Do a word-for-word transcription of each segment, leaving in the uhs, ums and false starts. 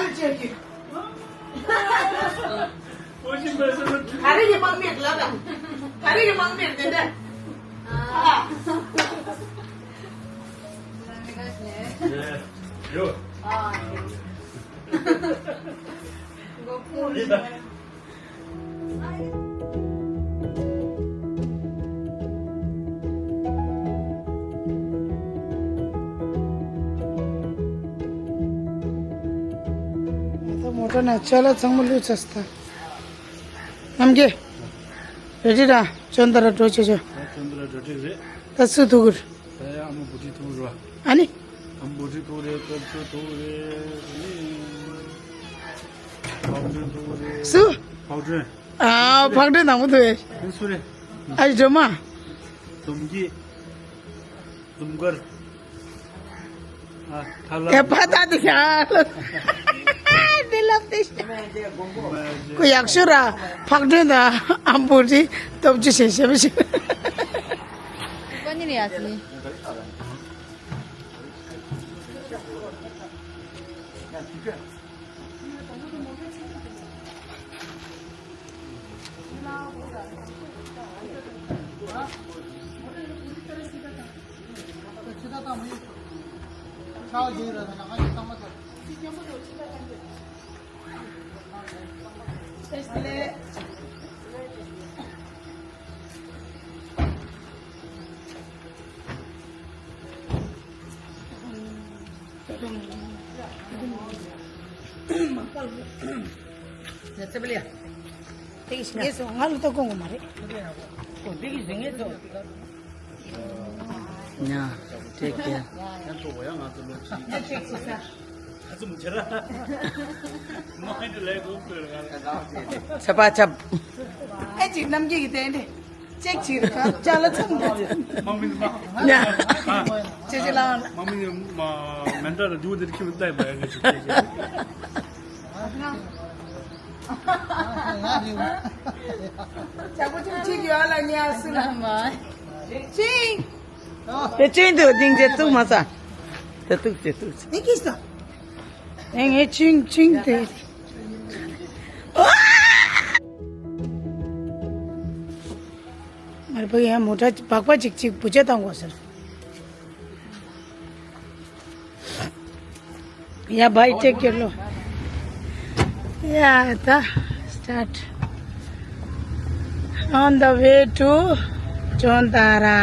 ག་རེ་ཡི་དམག་མིར་ལབ་ལ། ག་རེ་ཡི་དམག་མིར་དེ་འདྲ། ཨ། ཡོ། ཨ། ད་མོ་ཊ་ནང་ཅ་ལག་ཚང་མ་བླུགས་ཚར་སོང་། རྣམ་རྒྱལ། རེ་ཌི་ར། ཅོན་ཏ་ར་འགྲོ་བྱེད་ཆོག་ཅོན་ཏ་ར་འགྲོ་འགྲིག་རེད། ད་སུ་ཐུག་གི་རེད། ད་ཡ་ཨ་མ་བུ་ཁྲིད་ཐུག་རེད་བ། ཨ་ནི། ཨ་མ་བུ་ཁྲིད་ཐུག་རེད། སྟོབས་ཆེན་ཐུག་རེད། ཨ་ནི། ཕག་སྒྲོན་ཐུག་རེད། སུ། ཕག་སྒྲོན། ཨ། ཕག་སྒྲོན་དང་པོ་ཐུག་རེད། ཨ་ནི་སུ་རེད། ཨ་ཡི་སྒྲོལ་མ། འཛོམས་སྐྱིད། འཛུམ་དཀར། ཨ། ཐ་ལ། ཨེ་ཕ་ད་དེ་ཤ་ལ། དེ་ལབ་དེ་ཤ། ཁོ་ཡག་ཤོས་ར། ཕག་སྒྲོན་དང་ཨ་མ་བུ་ཁྲིད་སྟོབས་ཆེན་ཞེ་ཞེ་བ་ཞིག་ང་ལ་ལྟ་དགོས་མ་རེད། ཡ། Take care. ཆབ་པ་ཆབ། ཨེ་ཅིག་རྣམ་རྒྱལ་གྱི་རྟེན་འབྲེལ། ཅེག་ཅིག་རེད། ཅ་ལག་ཚང་མ། ཡ། ཅེ་ཅེ་ལགས། དམག་མི་མེ་འདྲ་ལ་འདུག་དེར་ཁྱིམ་བལྟས་པ་ཡ་གི་ཅིག་ཅེ་ཅེ། ཅག་པོ་ཅུང་ཅིག་ཡོད་ལ་ཉལ་སྲིད་ལ་མ། ཅིང་། དེ་ཅིང་དུ་སྙིང་རྗེ་གཏུག་མ་ས། དེ་གཏུག་དེ་གཏུག་ནི་ཀིས་དང་། ངས་ངས་ཅིང་ཅིང་དེ། ང་རེ་བ་ཡང་མོ་ཊ་སྦག་སྦག་ཅིག་ཅིག་བུ་ཆ་བཏང་དགོས་ཟེར། Yeah, bye, take care, lo. Yeah, ta start. On the way to Chontara.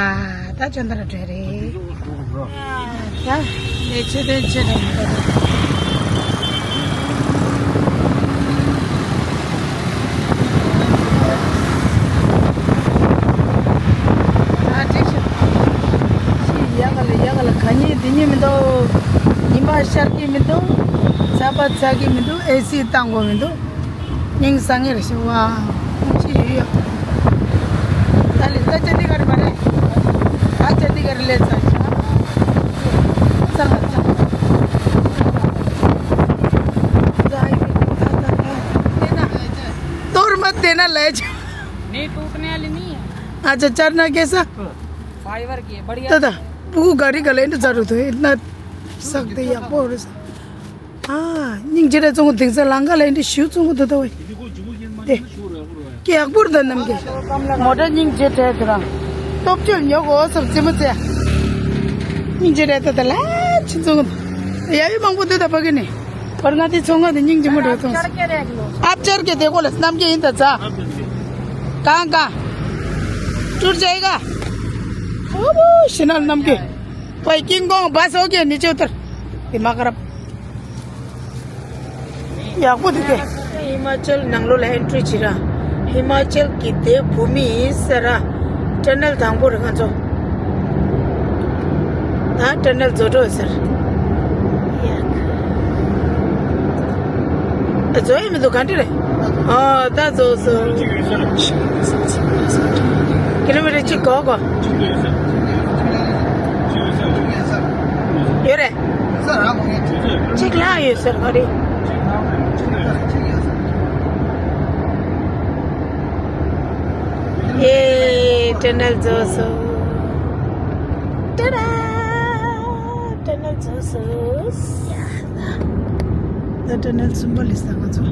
Ta Chontara Dairy. Ta, neche de che de. ཡག་ལ་ཡག་ལ་ག་ཉིད་འདི་ཉིད་མི་འདུག་ཉི་མ་ཤར་གྱི་མི་འདུག་ཚ་བ་ཚ་གི་མི་འདུག་ཨེ་སི་བཏང་དགོས་མི་འདུག་སྙིང་སང་ངེར་ཞུ་བ་ཅི་ཡོད་ཡོད། ད་ལི་ད་ཅ་འདི་གར་མ་རེད། ད་ཅ་འདི་གར་ལས་ཚ་ཆ། ཚ་ལ་ཚ། ཚ་ཡི་མི་འདུག་ད་ད་ད། དེ་ན། གཏོར་མ་དེ་ན་ལས་ཆ། नहीं, टूटने वाली नहीं है। अच्छा, चढ़ना कैसा? फाइबर की है, बढ़िया। दादा, वो गाड़ी का लेने जा रहे थे, इतना सख्त है, या बहुत। ཨ། སྙིང་རྗེ་རེ་བཙོང་གོ་དེང་སང་ལང་ཀ་ལ་འདི་ཤུ་བཙོང་གོ་དོ་དོ་བའི། དེ། ཀྱེ་ཡག་པོར་ད་ནམ་གྱི། མོ་ཊ་སྙིང་རྗེ་རེ་དེ་རང་། སྟོབས་ཆེན་ཉོ་གོ་སོབ་ཙེ་མོ་ཙེ། སྙིང་རྗེ་རེ་ད་ད་ལ་ཆི་བཙོང་གོ། ཡ་ཡུ་མང་པོ་དེ་ད་ཕ་གི་ནི། པར་ང་དེ་ཚོང་ང་དེ་སྙིང་རྗེ་མོ་རེ་བཙོང་། आप चढ़ के देख लो। आप चढ़ के देखो, ལ་ནམ་གྱི་ཡིན་ད་ཙ། कहाँ का? टूट जाएगा। ཨོ་བོ་ཤི་ན་ནམ་གྱི། भाई, किंग कॉन्ग बस हो गया, नीचे उतर। दिमाग खराब। ཡག་པོ་འདུག་གས། ཧི་མ་ཅལ་ནང་ལོགས་ལ་ཨེན་ཊི་རི་བྱེད་ར། ཧི་མ་ཅལ་གྱི་དེ་བྷུ་མི་ཟེར་ར། ཊ་ནལ་དང་པོ་རེད་ང་ཚོ། ད་ཊ་ནལ་རྫོགས་འགྲོ་ཟེར། ཡག་རྫོགས་ཡ་མི་འདུག་ག་འདྲ་རེད། ཨོ་ད་རྫོགས་སོང་། ཀི་ལོ་མི་ཊར་གཅིག་གོ་གོ། ཡོད་རེད། གཅིག་ལྷག་ཡོད་ཟེར་ག་རེ། ཡེ། ཊ་ནལ་རྫོགས་སོང་། ཏ་ད། ཊ་ནལ་རྫོགས་སོང་། ད་ཊ་ནལ་གསུམ་པ་ལས་ས་ང་ཚོ།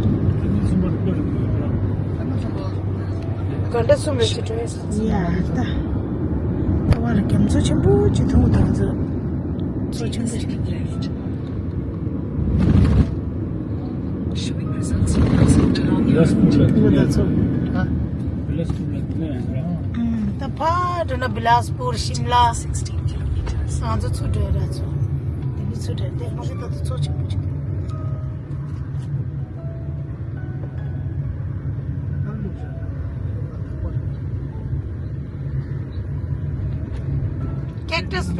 ག་འདྲ་གསུམ་རེད་ཅེས་དྲན་སོང་། ཡ་ད། ད་བར་རྒྱ་མཚོ་ཆེན་པོ་ཅིག་མཐོང་གི་འདུག་ང་ཚོ། མཚོ་ཆེན་པོ་ཅིག་མཐོང་གི་འདུག་ད་ཚོ། ད་ཕར་འགྲོ་ན་བི་ལཱས་པུར་ཤིམ་ལ། ང་ཚོ་ཚུར་འགྲོ་ཡ་ར་ཚོ། དེ་ནི་ཚུར་འགྲོ་དེ་ང་ཚོ་ད་ཚོ་ཆེན་པོ་ཅིག་ཀེག་ཊས།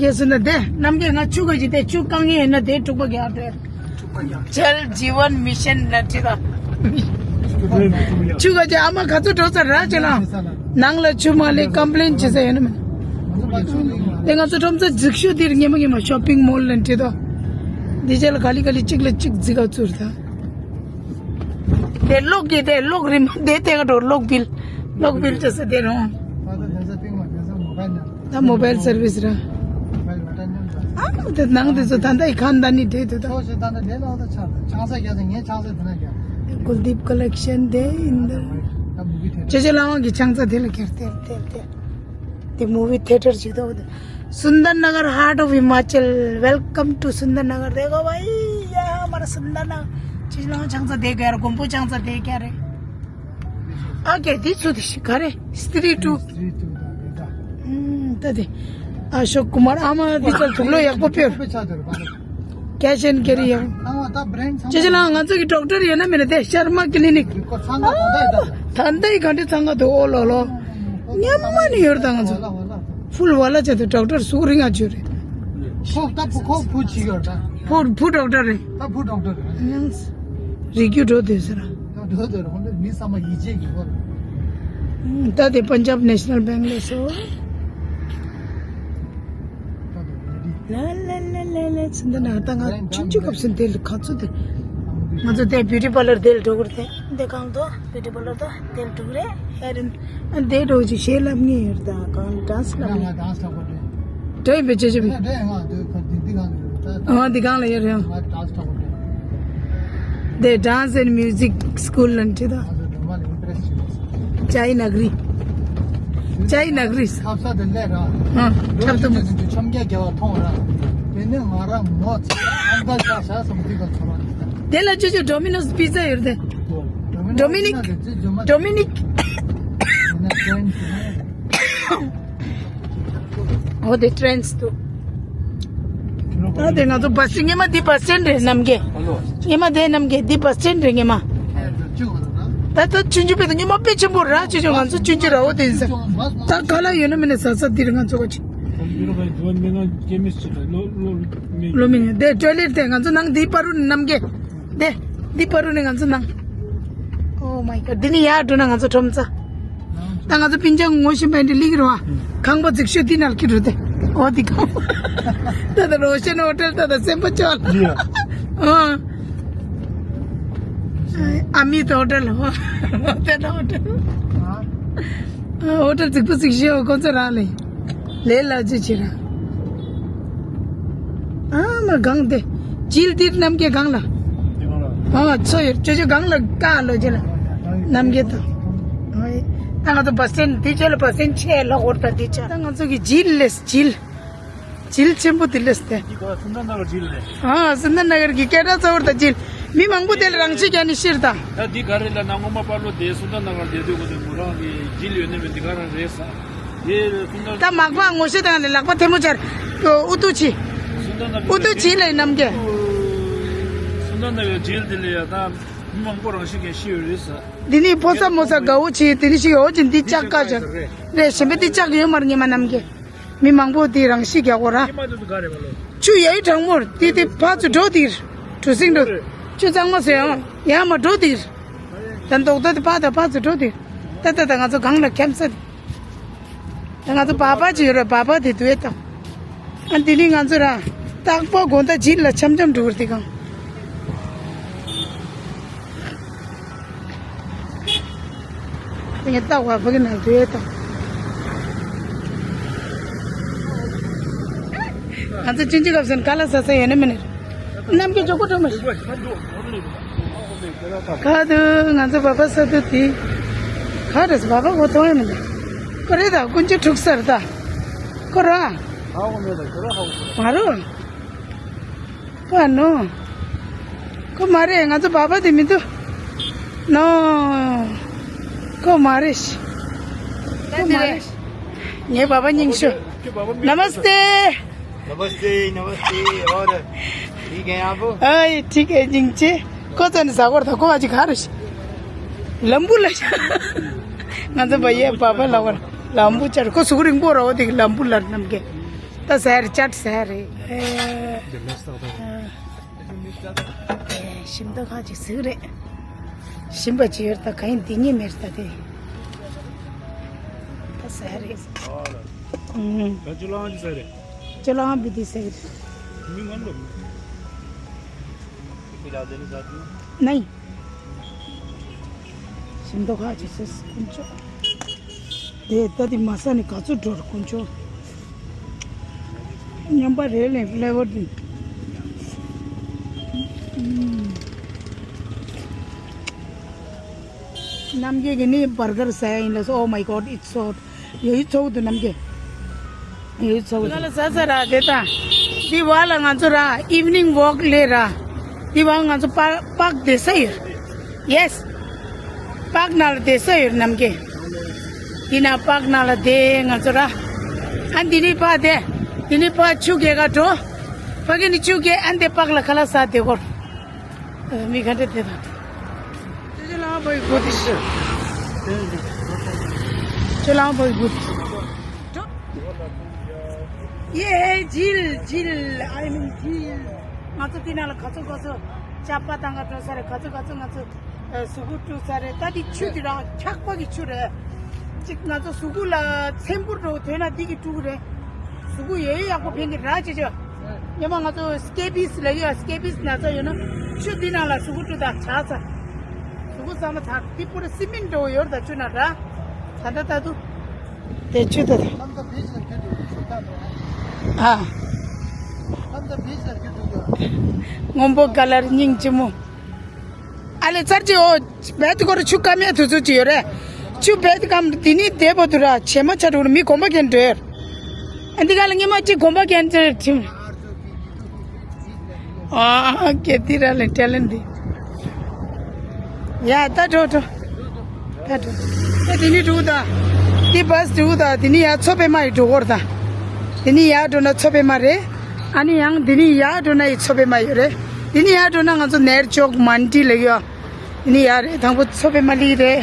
ཡེ་སུ་ན་དེ་ནམ་གྱི་ང་ཆུ་ག་ཅི་དེ་ཆུ་གང་ཡིན་ན་དེ་དྲུག་པ་ག་དེ། ཇལ་ཇི་ཝན་མི་ཤན་ན་ཁྲི་ད། ཆུ་ག་ཅི་ཨ་མ་ག་ཚོད་འགྲོ་ཚར་ར་ཅེ་ལ། ནང་ལ་ཆུ་མ་ལས་ཀམ་པི་ལེན་བྱེད་ས་ཡོད་ན་མིན། དེ་ང་ཚོ་ཁྲོམ་ས་འཛུགས་ཤོག་དེར་ཉི་མ་ཉི་མ་ཤོ་པིང་མོལ་ལ་འཁྲིད་དོ། འདི་ཅག་ལ་ག་ལི་ག་ལི་གཅིག་ལ་གཅིག་འཛི་ག་ཚུར་ད། དེ་གློག་གི་དེ་གློག་རིམ་དེ་དེ་ག་འགྲོ་གློག་བིལ། གློག་བིལ་ཅེས་ཟེར་དེ་རུང་། ད་མོ་བལ་སར་བིས་ར། ཨ་དེ་ནང་དེ་ཚོ་ད་ལྟ་ཡི་ཁ་འདའ་ནི་དེ་དུ་ད། ཀུལ་དིབ་ཀོ་ལེག་ཤན་དེ་ཡིན་དེ། ཅེ་ཅེ་ལ་དབང་གི་ཆང་ས་དེ་ལ་ཁྱེར་དེ་དེ་དེ། དེ་movie theatre ཞིག་ཏོ། Sundar Nagar, heart of Himachal, welcome to Sundar Nagar. देखो भाई, ये हमारा सुंदर नगर। चीज लो, छांगसा देख यार, गुम्पो छांगसा देख यार। आ क्या दी सुध शिकारे? स्त्री टू। स्त्री टू दा, दा। हम्म, तदे। अशोक कुमार, आमा, दी चल, तुम लोग एक को प्योर। पे चादर, बालक। Cash and carry है। हाँ, ता brand ཅེ་ཅེ་ལ་ང་ཚོ་གི་ཌོག་ཊར་ཡོད་ན་མེད་ན་དེ་ཤར་མ་ཀི་ལི་ནིག་ཚང་ག་ད་ལྟ་ཡི་ག་འདྲ་ཚང་ག་དུ་ཨོ་ལོ་ལོ། ཉམས་མ་ནི་ཡོད་ད་ང་ཚོ། ཕུལ་བ་ལ་ཅེ་དུ་ཌོག་ཊར་སུ་རིང་ང་ཅུ་རེད། ཕུ་ད་ཕུ་ཁོ་ཕུ་ཅི་ཡོད་ད། ཕུ་ཕུ་ཌོག་ཊར་རེད། ད་ཕུ་ཌོག་ཊར་རེད། རིག་རྒྱུ་འགྲོ་དུས་ཟེར། ད་འགྲོ་དུས་རེད་ཧོན་མི་ས་མ་ཡིད་ཆེས་ཀྱི་ཧོ། ད་དེ་པན་ཇབ་ནེ་ཤ་ནལ་བེང་ལས་སོ། ལ་ལ་ལ་ལ་ལ་ཚིན་ད་ན་ད་ང་ཆུང་ཆུང་སྐབས་སུ་དེ་ལ་ཁ་ཚུ་དེ། ང་ཚོ་དེ་བིའུ་ཊི་པར་ལར་དེ་ལ་འགྲོ་གི་རེད་དེ། འདི་གང་དུ་བིའུ་ཊི་པར་ལར་དུ་དེ་ལ་འགྲོ་གི་རེད་ཧེ་རིན། ཨ་དེ་འགྲོ་ཅིག་ཞེས་ལབ་ངེས་ཡོད་ད་གང་ཌན་སི་ལབ་ངེས། ཌན་སི་ལབ་དགོས་རེད། དྲན་པའི་ཅེ་ཅེ་བི། ང་འདི་གང་ལ་ཡོད་རེད། ང་ཌན་སི་ལབ་དགོས་རེད། དེ་dance and music school ལ་འཁྲིད་དོ། ཅའི་ནག་རི། ཅའི་ནག་རི། ཁ་ས་དེ་ལས་ར། ཨ། ཁྱབ་ཏུ་མ། ཆམ་རྒྱ་རྒྱ་བ་མཐོང་ར། དེ་ནས་ང་ར་མོ་ཚེ་ཨང་གལ་ཆ་ཤ་སོང་དུས་ག་ཚོར་བ། དེ་ལ་ཅོ་ཅོ་ཌོ་མི་ནོས་པི་ཛ་ཡོད་དེ། ཌོ་མི་ནོས་ཌོ་མི་ནིག་ཌོ་མི་ནིག་ཨོ་དེ་ཊྲེན་སི་དུ། ད་དེ་ང་ཚོ་བ་སི་ཉི་མ་འདི་བ་སི་སི་ཊེན་རེད་ནམ་གེ། ཉི་མ་དེ་ནམ་གེ་འདི་བ་སི་སི་ཊེན་རེད་ཉི་མ། ད་ད་ཆུང་ཆུང་པས་ཉི་མ་དཔེ་ཆེན་པོ་ར་ཆུང་ཆུང་ང་ཚོ་ཆུང་ཆུང་ར་འོ་དེ་ཡིན་ས། ད་ག་ལ་ཡོད་ན་མིན་ན་ཟ་ས་འདིར་ང་ཚོ་ག་ཅི། ལོ་མི་ཉན་དེ་ཊོའི་ལེཊ་དེ་ང་ཚོ་ནང་འདི་པ་རུ་ནམ་གེ། དེ། འདི་པ་རུ་ནས་ང་ཚོ་ནང་། Oh my god. འདི་ནི་ཡར་འགྲོ་ན་ང་ཚོ་ཁྲོམ་ས། ད་ང་ཚོ་པིན་ཅང་ངོ་ཤེས་པ་འདི་ལིག་རོ་ཨ། ཁང་པ་རྫིག་ཤོས་འདི་ནང་ཁྱེར་འགྲོ་དེ། ཨོ་འདི་ཁང་པ། ད་ད་རོ་ཤན་ཧོ་ཊེལ་ད་ད་སེམས་པ་ཅོལ། ཨ། ཨ་མི་ད་ཧོ་ཊེལ་ཧོ། ད་ད་ཧོ་ཊེལ། ཨ་ཧོ་ཊེལ་རྫིག་པོ་རྫིག་ཤོས་ཁོ་ཚོ་རང་ལས། ལས་ལ་ཅི་བྱེད་ར། ཨ་མ་གང་དེ། ཇིལ་དེར་ནམ་གེ་གང་ལ། ཨ་ཚོ་ཡོད་ཅོ་ཅོ་གང་ལ་ཀ་ལོ་ཅི་ལ། ནམ་གེ་དང་། ཨ་ད་ང་ཚོ་བ་སི་ཊེན་དེ་ཅོ་ལ་བ་སི་ཊེན་ཆེ་ལ་འོར་ད་དེ་ཅོ། ད་ང་ཚོ་གི་ཇིལ་ལེས་ཇིལ། ཇིལ་ཆེན་པོ་དེ་ལེས་དེ། འདི་ག་སུན་དར་ན་གར་ཇིལ་རེད། ཨ་སུན་དར་ན་གར་གི་སྐད་གྲགས་ཚ་བོར་ད་ཇིལ། མི་མང་པོ་དེ་ལ་རང་ཤི་རྒྱ་ནི་ཤིར་ད། ད་འདི་ག་རེད་ལ་ན་ངོ་མ་པ་ལོ་དེ་སུན་དར་ན་གར་དེ་དུས་གོ་དེ་མོ་རང་གི་ཇིལ་ཡོད་ནི་མི་འདི་ག་རང་རེད་ས། ད་མག་པ་ངོ་ཤེས་དང་ནི་ལག་པ་ཐལ་མོ་སྦྱར། ཨུ་ཏུ་ཆི། ཨུ་ཏུ་ཆི་ལ་ནམ་གེ། སུན་དར་ན་གར་ཇིལ་དེ་ལ་ཡ་ད་མི་མང་པོ་རང་ཤི་མཁན་ཤི་ཡོད་རེད་ས། འདི་ནི་ཕོ་ས་མོ་ས་དགའ་བོ་ཆི་དེ་ནི་ཤི་ཡོད་ཅིན་འདི་ལྕགས་ཀ་སྦྱར། རེད་གཞན་པའི་འདི་ལྕགས་ཡོད་མར་ཉི་མ་ནམ་གེ། མི་མང་པོ་དེ་རང་ཤི་རྒྱག་གོ་ར། ཆུ་ཡའི་གྲང་མོར་དེ་དེ་ཕ་ཚུ་འགྲོ་དེར། གྲུ་སིང་འགྲོ། ཆུ་གཙང་མ་ཟེར་ཡང་ཡང་མ་འགྲོ་དེར། ད་མདོག་ད་དེ་ཕ་དང་ཕ་ཚུ་འགྲོ་དེར། ད་ད་ད་ང་ཚོ་གང་ལ་འཁྱམ་ས། ད་ང་ཚོ་བ་པ་ཅིག་ཡོད་རེད་བ་པ་དེ་དུ་ཡོད་དམ། ཨ་འདི་ནི་ང་ཚོ་ར་རྟག་པ་དགོང་དག་ཇིལ་ལ་འཆམ་འཆམ་འགྲོ་གི་རེད་དེ་གང་། དེ་ངས་རྟག་པ་བ་གི་ནང་དུ་ཡོད་དམ། ང་ཚོ་ཅིན་ཅི་སྐབས་སུ་ག་ལ་ཟ་ས་ཡོད་ནི་མིན་ནི། རྣམ་རྒྱལ་མགྱོགས་པོ་འགྲོ་མ་ཤེས། ག་དུ་ང་ཚོ་བ་པ་ས་དུ་དེ། ག་རེ་བ་པ་གོ་ཐོང་ཡ་མི་འདུག་ག་རེ་ད་དཀོན་མཆོག་འཁྲུག་སར་ད། ཁོ་ར། མ་རུ། ཁོ་ཨ་ནོ། ཁོ་མ་རེད། ང་ཚོ་བ་པ་དེ་མི་འདུག་ནོ། ཁོ་མ་རེད། ཁོ་མ་རེད། ངའི་བ་པ་སྙིང་ཤོ། नमस्ते। नमस्ते, नमस्ते। और ठीक है आप? अय, ठीक है, जिंगचे। को तन सागर था, को आज घर। लंबू लगा। ང་ཚོ་བ་ཡའི་བ་པ་ལ་བར་ལམ་བུ་ཆར་ཁོ་གཟུགས་རིང་པོ་རོ་དེ་ལམ་བུ་ལར་རྣམ་རྒྱལ། ད་ཟེར་ཅད་ཟེར་རེད། ཨེ། ཨེ། ཞིམ་ཏོག་ཁ་ཅིག་ཟིག་རེད། ཞིམ་པ་ཅི་ཡོད་ད་ག་ཡིན་འདི་ཉིད་མེར་ད་དེ། ད་ཟེར་རེད། ཨུམ། ད་ཅི་ལང་ཅི་ཟེར་རེད། ཅི་ལང་བི་དི་ཟེར་རེད། མི་ངན་ལོ། ཁི་ལ་དེ་ནི་ཟ་དུ། ནའི། ཞིམ་ཏོག་ཁ་ཅིག་ཟེར་དཀོན་མཆོག་དེ་ལྟ་དེ་མ་ས་ནི་ག་ཚོད་འགྲོ་རུ་དཀོན་མཆོག་མཉམ་པ་རེད་ལེ་ཕི་ལེ་ཝར་དེ། རྣམ་རྒྱལ་གྱི་ནི་བར་གར་ཟ་ཡ་ཡིན་ལ་སོ། Oh my God, it's so hot. ཡོད་ཚོགས་འདུག་རྣམ་རྒྱལ། ཡོད་ཚོགས་འདུག་ང་ལ་ཟ་ཟ་ར་དེ་དང་། འདི་བ་ལ་ང་ཚོ་ར་evening walk ལས་ར། འདི་བ་ང་ཚོ་པར་པག་བསྡད་ས་ཡོད། Yes. པག་ནང་ལ་བསྡད་ས་ཡོད་རྣམ་རྒྱལ། འདི་ན་པག་ནང་ལ་བསྡད་ང་ཚོ་ར། ཨ་འདི་ནི་པག་དེ། འདི་ནི་པག་ཆུ་རྐྱལ་ག་འགྲོ། ཕ་གི་ནི་ཆུ་རྐྱལ་ཨ་འདི་པག་ལ་ཁ་ལག་ཟ་བསྡད་སྐོར། མི་ག་འདྲ་དེ་དང་། ཅོ་ཅོ་ལང་བའི་བུ་དེ་ཤི། ཅོ་ལང་བའི་བུ་དེ། ཡེ་ཇིལ་ཇིལ། I mean ཇིལ། ང་ཚོ་དེ་ནང་ལ་ག་ཚོད་ག་ཚོད་ཅ་པ་དང་ག་འགྲོ་ས་རེད། ག་ཚོད་ག་ཚོད་ང་ཚོ་གཟུགས་པོ་བཀྲུ་ས་རེད། ད་དེ་ཆུ་དེ་རང་འཁྱག་པ་གི་ཆུ་རེད། ཅིག་ང་ཚོ་གཟུགས་པོ་ལ་ཚེམ་བུར་འགྲོ་དོན་ན་དེ་གི་བཀྲུ་གི་རེད། གཟུགས་པོ་ཡོད་ཡོད་ཡག་པོ་ཕན་གི་ར་ཅེ་ཅེ། སྔོན་མ་ང་ཚོ་སྐེ་བིས་ལ་ཡོད། སྐེ་བིས་ན་ཚ་ཡོད་ན་ཆུ་འདི་ནང་ལ་གཟུགས་པོ་བཀྲུ་དང་ཆགས་ཚ། གཟུགས་པོ་གཙང་མ་ཚ་དེ་པུ་ར་སི་མིན་འགྲོ་ཡོད་ད་ཆུ་ནང་ར། ད་ད་ད་དུ། དེ་ཆུ་ད་ད། ཨ། སྔོན་པོ་ཀ་ལར་སྙིང་རྗེ་མོ། ཨ་ལེ་ཙར་ཅི་འོ། བེད་ཀོར་ཆུ་ཀ་མེད་དུ་ཚུ་ཅི་ཡོད་རེད། ཆུ་བེད་ཀམ་དེ་ནི་དེ་བོ་དུ་ར་ཆེ་མ་ཆ་དུ་མི་གོམ་པ་གན་འདྲེར། ཨ་འདི་ག་ལ་ངེ་མ་ཅི་གོམ་པ་གན་འདྲེར་ཐིམ། ཨ་ཀེ་ཏི་ར་ལེ་ཊེ་ལེན་ཏི། ཡ་ད་འགྲོ་འགྲོ། ད་འགྲོ། ད་དེ་ནི་འགྲོ་ད། དེ་བས་འགྲོ་ད་དེ་ནི་ཡ་མཚོ་པད་མ་ཡི་འགྲོ་གོར་ད། དེ་ནི་ཡ་འགྲོ་ན་མཚོ་པད་མ་རེད། ཨ་ནི་ཡང་དེ་ནི་ཡ་འགྲོ་ན་ཡི་མཚོ་པད་མ་ཡོད་རེད། དེ་ནི་ཡ་འགྲོ་ན་ང་ཚོ་ནེར་ཅོག་མན་ཏི་ལ་ཡོད། དེ་ནི་ཡ་རེད། དང་པོ་མཚོ་པད་མ་ལི་རེད།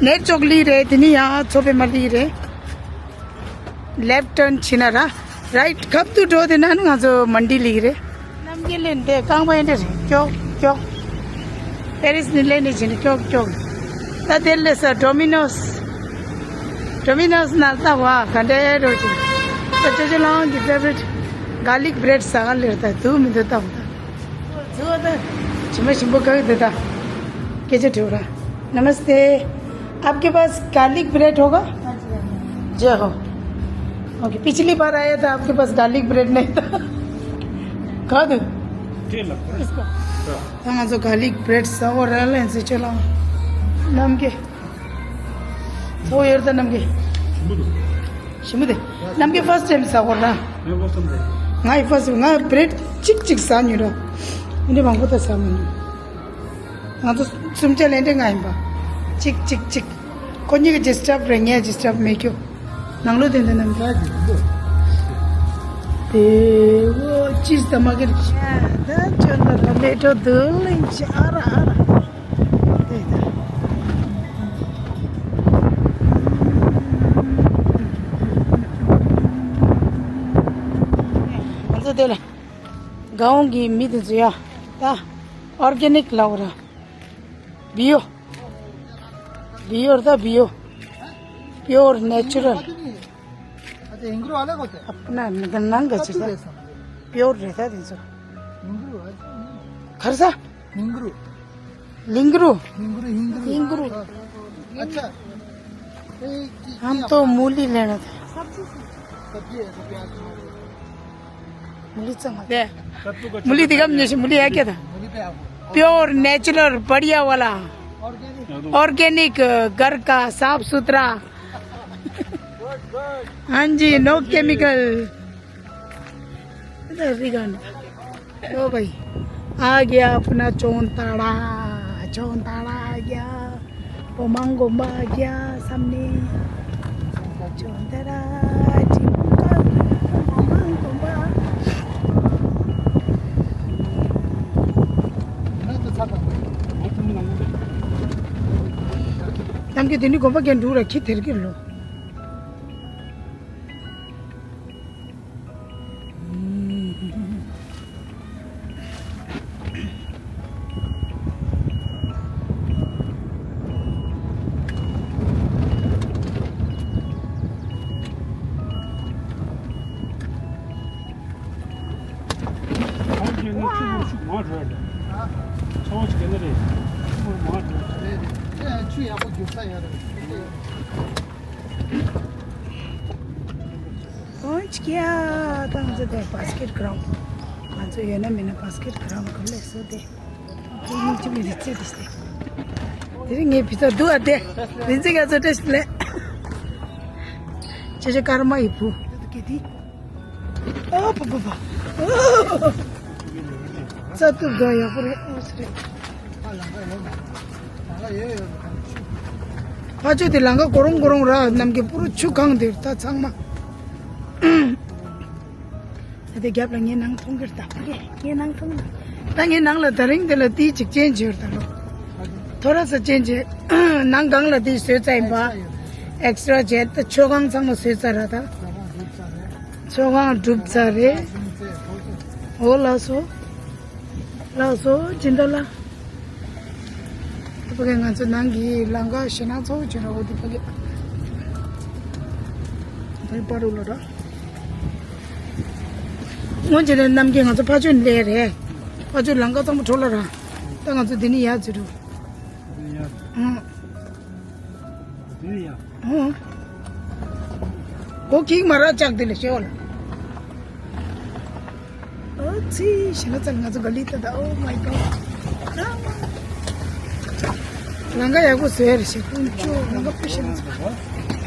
ནེར་ཅོག་ལི་རེད། དེ་ནི་ཡ་མཚོ་པད་མ་ལི་རེད། ལེཕ་ཊརན་ཕྱིན་ན་ར། རའིཊ་ཁབ་ཏུ་འགྲོ་དེ་ན་ནི་ང་ཚོ་མན་ཏི་ལི་རེད། རྣམ་རྒྱལ་ལེན་དེ་རྐང་པ་ཡན་དེ་རེད། ཀྱོག་ཀྱོག་པེ་རིས་ནི་ལེན་དེ་ཕྱིན་ཀྱོག་ཀྱོག་ད་དེ་ལས་ས་ཌོ་མི་ནོས། ཌོ་མི་ནོས་ན་ལྟ་བ་ག་འདྲ་རོ་ཅི། ད་ཅོ་ཅོ་ལང་གི་ཕེ་ཝ་རིཊ་གར་ལིག་བྷི་རེཌ་ཟ་ག་ལེར་ད་དུ་མི་འདུག་ལྟ་བ་ད། ཚུ་བ་ད། ཇི་མ་ཞིམ་པོ་ག་གི་འདུག་ད། སྐད་ཆ་དྲི་བ་ར། नमस्ते। आपके पास गार्लिक ब्रेड होगा? जी हो। ओके, पिछली बार आया था, आपके पास गार्लिक ब्रेड नहीं था। खा दो। इसको। हाँ, तो गार्लिक ब्रेड सौ रहा है, इनसे चला। नाम के? सौ यार था नाम के? शिमुदे। नाम के फर्स्ट टाइम सा हो रहा। मैं फर्स्ट टाइम। हाँ, फर्स्ट टाइम। हाँ, ब्रेड चिक चिक सा नहीं रहा। इन्हें मांगो तो सा नहीं। ང་ཚོ་སུམ་ཆ་ལེན་འདྲེ་ང་ཡིན་པ། གཅིག་གཅིག་གཅིག་ཁོ་གཉིས་ཀྱི་ཌིས་ཊབ་རེད། ངས་ཌིས་ཊབ་མེད་རྒྱུ། ནང་ལོ་དེ་འདྲ་ནམ་རྒྱ་གི་འདུག་དེ་འོ་ཅིས་ད་མ་གི་རེད། ད་ཅོན་ད་ད་མེ་ཏོ་དུ་ལིང་ཅི་ཨ་ར་ཨ་ར། དེ་ད། ང་ཚོ་དེ་ལ་གའོང་གི་མི་དེ་ཚོ་ཡ་ད་ཨོར་གེ་ནིག་ལབ་ར། བི་ཡོ། བི་ཡོ་རེད་ད་བི་ཡོ། པིའོར་ནེ་ཅུ་རལ། अच्छा, हिंगरू अलग होता है। अपना नंग नंग कच्ची कद्दू था। जैसा। प्योर रहता है तीन सौ। हिंगरू है। खरसा? हिंगरू। लिंगरू। हिंगरू, हिंगरू। हिंगरू। अच्छा। ए, की, हम की तो मूली लेना था। सब्जी है, तो प्याज, टमाटर। मूली चंगा। दे। मूली दिखा मुझे, मूली है क्या था? प्योर नेचुरल बढ़िया वाला। ऑर्गेनिक, घर का, साफ सुथरा। हाँ जी, नो केमिकल। इधर भी गाना। लो भाई, आ गया अपना चौंताड़ा। चौंताड़ा आ गया। पोमांग गोम्बा आ गया सामने। चौंताड़ा, टिंका, पोमांग गोम्बा। नम के दिनी गोम्बा के दूर रखी, थेर के लो। ཆུ་ཡག་པོ་རྒྱུག་ས་ཡོད་རེད། ཨོ་ཅི་ཀྱ། ད་ང་ཚོ་དེ་བྷ་སི་ཀེ་ཊི་གྷ་རའུན་ཌི། ང་ཚོ་ཡོད་ན་མེད་ན་བྷ་སི་ཀེ་ཊི་གྷ་རའུན་ཌི་ག་ལེ་སོ་དེ། དེ་ཡིན་གཅིག་མིན་རི་རྩེ་དེ་ཤི་དེ། དེ་རིང་ངའི་བི་ས་འདུག་ཨ་དེ། རི་རྩེ་ག་ཚོད་བཀྲ་ཤིས་བདེ་ལེགས། ཅེ་ཅེ་ཀརྨ་ཡི་བུ། དེ་དུ་སྐྱེ་དེ། ཨ་པ་པ་པ། རྩ་ཐུབ་དགའ་ཡག་པོ་རེད། ཨོ་སི་རེད། ཕ་ཆོས་དེ་ལང་ཀ་གོ་རོང་གོ་རོང་ར་ནམ་གྱི་པུ་རུ་ཆུ་གང་དེར་ད་ཚང་མ། ད་དེ་རྒྱབ་ལ་ངའི་ནང་མཐོང་གི་རེད་ད། ངའི་ནང་མཐོང་། ད་ངའི་ནང་ལ་ད་རིང་དེ་ལ་དེའི་འཇིག་རྟེན་བྱོས་ད་ལོ། ཐོ་ར་ས་ཅན་བྱས། ནང་སྒང་ལ་དེ་བཟོས་ཚར་ཡིན་པ། ཨེག་སི་ཊ་ར་བྱས། ད་མཆོད་ཁང་ཚང་མ་བཟོས་ཚར་ར་ད། མཆོད་ཁང་གྲུབ་ཚར་རེད། འོ་ལགས་སོ། ལགས་སོ་སྦྱིན་བདག་ལགས། ཕ་གི་ང་ཚོ་ནང་གི་ལང་ཀ་ཞེད་སྣང་ཚ་བོ་བྱུང་ར། འོ་དེ་ཕ་གི་ཕ་གི་པ་རུ་ལོ་ར། སྔོན་ཆད་ནས་གནམ་གྱི་ང་ཚོ་ཕ་ཆོས་ལས་རེད། ཕ་ཆོས་ལང་ཀ་ཚང་མ་འཕྲོ་ལ་ར། ད་ང་ཚོ་འདི་ནས་ཡར་འཛུལ་འགྲོ། འདི་ཡར། ཨང་། འདི་ཡར། ཨང་། སྒོ་ཁྱིག་མ་ར་ལྕགས་དེ་ལ་ཤེས་བ་ལ། ཨོ་ཙི་ཞེ་ན་ཙལ་ང་ཚོ་ག་ལི་ཏ་ད། Oh my God། ལང་ཀ་ཡག་པོ་བཟོས་རེད་ཞེ་ཀུན་ཅོ། ལང་ཀ་པི་ཤེ་ན་ཙལ།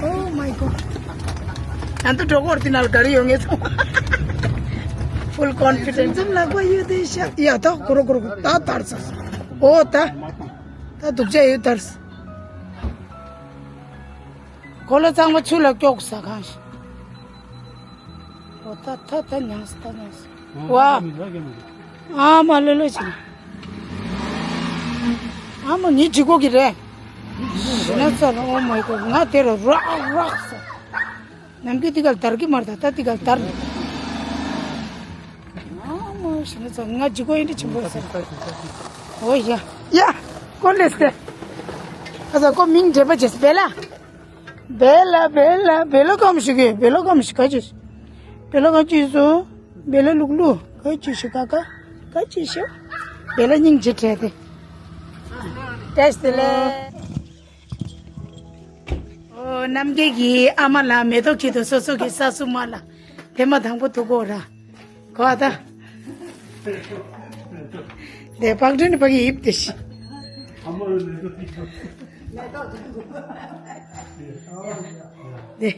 Oh my God། ཨ་ད་འགྲོ་གོར་དེ་ན་ལ་ག་རེ་ཡོང་ངེས་ཚོ། Full confidence། ཙམ་ལག་པ་ཡོད་དེ་ཤ་ཡ་ད་གོ་རོ་གོ་རོ་གོ་རོ་ད་དར་ས། ཨོ་ད། ད་སྡུག་ཅག་ཡོད་དར་ས། གོ་ལ་གཙང་མ་ཆུ་ལ་སྐྱོགས་ས་གང་ཞིག་ཨོ་ད་ད་ད་མྱངས་ད་མྱངས། ཝ། ཨ་མ་ལོ་ལོ་ཅིག་ཨ་མ་ངའི་ལྗིད་ཁོག་གི་རེད། ཞེ་ན་ཙལ། Oh my God། ང་དེ་རུ་རག་རག་ས། ནམ་རྒྱུན་དེ་ག་ལ་དར་གི་མ་རེད་ད། ད་དེ་ག་ལ་དར་ནས། ཨ་མ་ཞེ་ན་ཙལ། ང་ལྗིད་ཁོག་ཡིན་འདྲ་ཆེན་པོ་ས། ཨོ་ཡ། ཡ། ཀོ་ལེས་ཏེ། ཨ་ཙ་ཀོ་མིང་འདྲེས་པ་བྱེད་སི་བེ་ལ། བེ་ལ་བེ་ལ་བེ་ལ་ཀམ་ཞིག་གི་བེ་ལ་ཀམ་ཞིག་ག་ཅི། བེ་ལ་ཀམ་ཅི་སོ། བེ་ལ་ལུག་ལུ་ག་ཅི་ཞིག་ག་ག་ག་ཅི་ཞིག་བེ་ལ་སྙིང་རྗེ་བྲལ་ཏེ། བཀྲ་ཤིས་བདེ་ལེགས། ཨོ་རྣམ་རྒྱལ་གྱི་ཨ་མ་ལ་མེ་ཏོག་གི་དུ་སོ་སོ་གི་ས་སུ་མ་ལ་དེ་མ་དང་པོ་ཐུག་གོ་ར། གོ་ད། དེ་པག་ཏྲིན་པ་གི་ཡིབ་དེ་ཤི། དེ།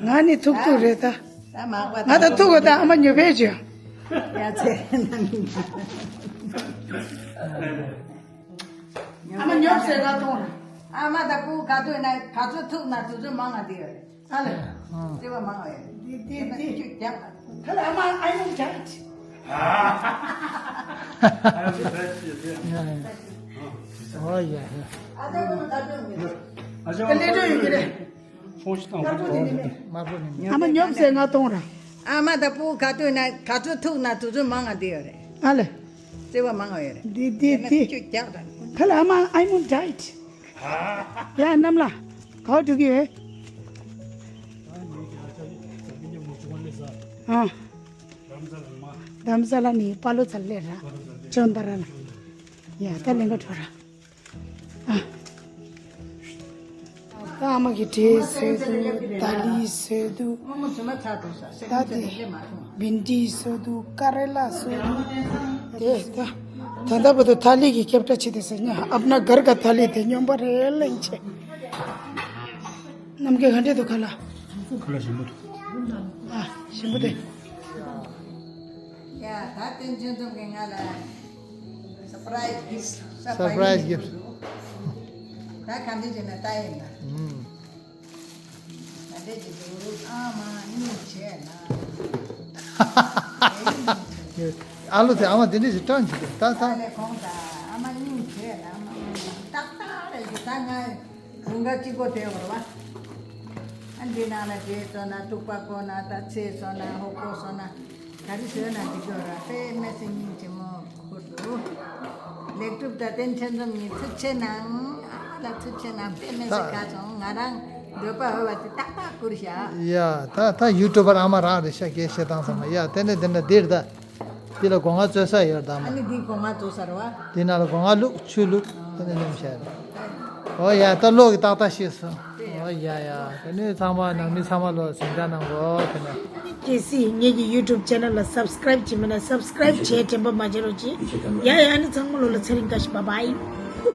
ང་ནི་ཐུག་ཐུག་རེད་ད། ང་ད་ཐུག་གོ་ད། ཨ་མ་ཉོ་བེ་ཅོ། ཨ་མ་ཉོབ་ཟེར་ང་གཏོང་། ཨ་མ་ད་པུ་ག་དུས་ན་ག་ཚོད་ཐུག་ན་དུས་ཚོད་མང་ང་དེ་ཡོད་རེད། ཨ་ལེ། དེ་བ་མང་བ་ཡོད་རེད། དེ་དེ་དེ་ཁྱོད་རྒྱག་ད། ད་ལ་ཨ་མ། I don't judge། ཨ་ཡ་ཡ། ཨ་ད་ཀུ་ད་དུས་མི་འདུག་ཨ་ཅག་ལེ་འགྲོ་ཡོད་ཀྱི་རེད། ཕོང་ཞིག་དང་དཀར་པོ་དེ་ནི་མེད། དམར་པོ་ནི་མེད། ཨ་མ་ཉོབ་ཟེར་ང་གཏོང་ར། ཨ་མ་ད་པུ་ག་དུས་ན་ག་ཚོད་ཐུག་ན་དུས་ཚོད་མང་ང་དེ་ཡོད་རེད། ཨ་ལེ། བརྩེ་བ་མང་ང་ཡོད་རེད། འདི་འདི་དེ་ན་འདི་ཁྱོད་རྒྱག་ད། ད་ལ་ཨ་མ། I don't judge། ཡ་རྣམས་ལ་ག་བ་འགྲོ་གི་ཡོད། ཨ། དྷ་རམ་ས་ལ་ནི་པ་ལོ་ཚལ་ལེ་ར། ཅོན་ད་ར་ལ། ཡ་ད་ལེན་ག་འགྲོ་ར། ཨ། ད་ཨ་མ་གི་འབྲས་བཟོས་འདུག། ད་ལི་བཟོས་འདུག། ད་དེ་བིན་ཌི་བཟོས་འདུག། ཀ་རེ་ལ་བཟོས་འདུག། དེ་ད་ད་ལྟ་བར་དུ་ཐ་ལི་གི་ཁྱབ་བསྒྲགས་བྱེད་དེ་ཟེར་ཉ། ཨབ་ན་གར་ག་ཐ་ལི་དེ་སྨྱོན་པ་རེད་ལེན་ཆེ། ནམ་མཁའི་ག་འདྲས་འདུག་ཁ་ལ། ཁ་ལ་ཞིམ་པོ་འདུག། ཨ་ཞིམ་པོ་དེ། ཡ་ད་བསྟན་ཆོས་འཛོམས་ཀྱིས་ང་ལ་surprise gift། surprise gift། ད་ག་འདྲས་བྱས་ན་ལྟ་ཡིན་ན། ཨུམ། ད་འདྲས་ཀྱི་འདུག། ཨ་མ་སྙིང་རྗེ་ན། ཨ་ལོ་དེ་ཨ་མ་དེ་འདྲས་ཞིག་སྤྲང་གི་འདུག། ད་ད། ཨ་ལས་གོང་ད་ཨ་མ་སྙིང་རྗེ་ན། ཨ་མ་སྙིང་རྗེ་ཏག་ཏག་རེད་ཀྱི། ད་ང་། ལུང་ག་གཅིག་པོ་དེ་བར་བ། ཨ་འདི་ནང་ལ་འབྲས་བཙོས་ན། ཐུག་པ་བསྐོལ་ན། ད་ཚལ་བཙོས་ན། ཧོ་ཀོ་བཙོས་ན། ག་རེ་བཟོས་ན་འགྲིག་གི་ར། དཔེ་མི་སྲིད་སྙིང་རྗེ་མོ་ཁུར་འདུག། ལེགས་གྲུབ་དང་བསྟན་ཆོས་འཛོམས་གཉིས་ཐུགས་རྗེ་གནང་། ཨ་མ་ལ་ཐུགས་རྗེ་གནང་། དཔེ་མི་སྲིད་དགའ་སོང་། ང་རང་འདོད་པ་འོས་པ་དེ་ཏག་ཏག་བསྐུར་བཞག། ཡ་ད་ད་ཡུ་ཊུབ་པར་ཨ་མ་རང་རེད་ཤག། སྐད་བཤད་སྟངས་ཚང་མ། ཡ་དེ་ནས་དེ་འདྲ་འདིར་ད། འདི་ལ་སྒོ་ང་བཙོས་ས་ཡོད་དམ། ཨ་ནི་འདི་སྒོ་ང་བཙོས་ས་རེད་བ། འདི་ནང་ལ་སྒོ་ང་བླུགས། ཆུ་བླུགས། དེ་ནས་ནེམ་བྱས། ཨོ་ཡ་ད་ལོ་གི་ཏག་ཏག་ཤེས་སོང་། ཨོ་ཡ་ཡ། དེ་ནས་ཚང་མ་ནང་མི་ཚང་མ་ལོ་སེམས་ཅག་གནང་གོ། དེ་ནས། གལ་སྲིད་ངེད་ཀྱི་ཡུ་ཊུབ་ཆེ་ནལ་ལ་སབ་སི་ཀ་རེབ་བྱས་མེད་ན་སབ་སི་ཀ་རེབ་བྱས་དྲན་པ་མ་བརྗེད་རོགས་གྱིས། ཡ་ཡ། ཨ་ནི་ཚང་མ་ལོ་ལ་ཚེ་རིང་བཀྲ་ཤིས། བྷའི་བྷའི།